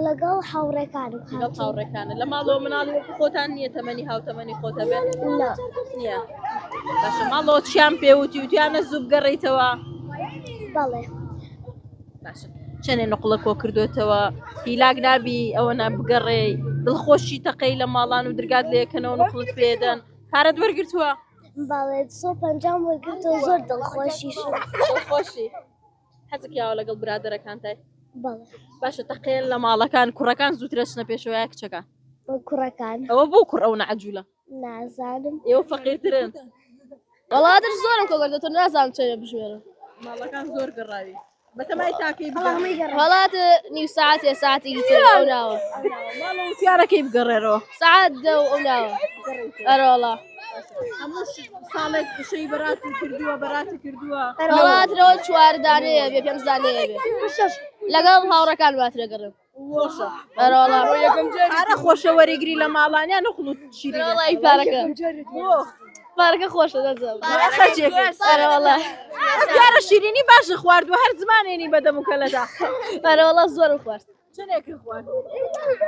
لەگەڵ هاوڕێکانم لەگەڵ هاوڕێکانە لە ماڵەوە مناڵی وەکو خۆتان نییە تەمەنی هاوتەمەنی خۆتە بێ نا نییە باشە ماڵەوە چیان پێوتی وتیانە زوو بگەڕێیتەوە بەڵێ باشە چەنێ نقڵە کۆ کردوێتەوە هیلاک نابی ئەوە نا بگەڕێی دڵخۆشی تەقەی لە ماڵان و درگات لەکەنەوە نقڵت پێدەن پارەت وەرگرتووە بەڵێ 150 وەرگرتەوە زۆر دڵخۆشیشم دڵخۆشی حەزک یاوە لەگەڵ برادەرەکانتای بەڵێ باشە تەقێن لە ماڵەکان کوڕەکان زووترە چنە پێشەوە یا کچەکان کوڕەکان ئەوە بۆ کوڕ ئەو نەعجولە نازانم ئێوە فەقیرترن وەڵا در زۆرم کۆ کردەوە نازانم چەنێ بژمێرم ماڵەکان زۆر گەڕاوی بەتەمای تاکەی بگەڕێ وەڵا نیو ساعەتێ ساعەتێکی تر ئەو ناوە ماڵەوە وتیارەکەی بگەڕێرەوە سعات دە و ئەو ناوە ئەرە وەڵا هەموو ساڵێک شەی بەراتی کردووە بەراتی کردووە وەڵا ترەوە چوار دانەیە بێ پێنج دانەیە بێ لەگەڵ هاوڕەکان باترە گەڕێم خۆشە ئەرە وەڵا پارە خۆشە وەرەگری لە ماڵانیان نقڵ و شیرینە وەڵای پارەکە بۆ پارەکە خۆشە دەزم خەرجێک ئەرە وەڵا دیارە شیرینی باشە خواردووە هەر زمانێنی بەدەم و کەلەدا ئەرە وەڵا زۆرم خوارد چنێک خوارد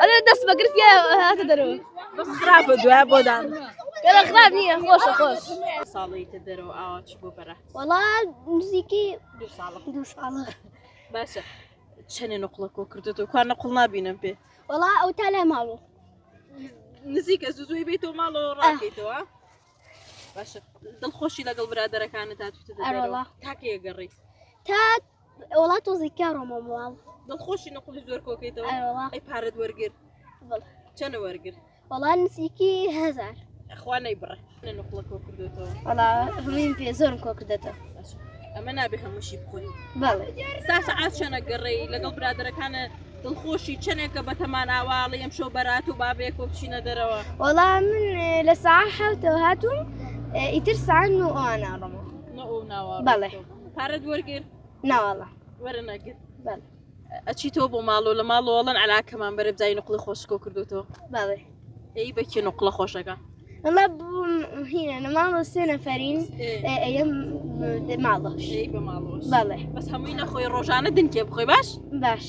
ئەرێ دەست بەگرتیە هاتە دەرەوە بەس خراپە دوای بۆ دان کەلە خراپ نییە خۆشە خۆش ساڵیتە دەرەوە ئاوا چ بۆ بەرە وەڵا نزیکی دوو ساڵە دوو ساڵە باشە چەنێ نقڵە کۆ کردێتەوە کوا نقڵ نابینم پێ وەڵا ئەو تا لای ماڵ نزیکە زوو زووی بیتەوە ماڵەوە ڕاکەیتەوە باشە دڵخۆشی لەگەڵ برادەرەکانت هاتوویتە دەرەوە ئەرەوەڵا. تاکێ گەڕی تا وەڵا تۆزی کارۆمە ماڵ دڵخۆشی نقڵی زۆر کۆکەیتەوە ئەرەوەڵا ئەی پارەت وەرگرت بەڵێ. چەنە وەرگرت وەڵا نزیکی هەزار خوا نەیبڕێ نقڵە کۆ کردوێتەوە وەڵا هەموویم پێ زۆرم کۆ کردێتەوە ئەمە نابێ هەمووشی بخۆی بەڵێ سا سەعات چەنە گەڕێی لەگەڵ برادەرەکانە دڵخۆشی چەنێکە بەتەمان ئاواڵی ئەم شەو بەرات و بابێک و بچینە دەرەوە وەڵا من لە ساعە حەوتەوە هاتووم ئیتر ساعە نۆ ئەوانە ڕۆمەوە نە ئەو ناوە بەڵێ. پارەت وەرگرت ناوەڵا وەرە نەگرت بەڵێ. ئەچیتەوە بۆ ماڵەوە لە ماڵەوەڵەن علاکەمان بەرە بزای نقڵی خۆشکۆ کردوتەوە بەڵێ ئەی بەکێ نقڵە خۆشەکە وەڵا بووم هینە لە ماڵەوە سێ نەفەرین ئەیەم ماڵەش ئەی بە ماڵەوەش بەڵێ بەس هەمووی نەخۆی ڕۆژانە دنکێ بخۆی باش باش.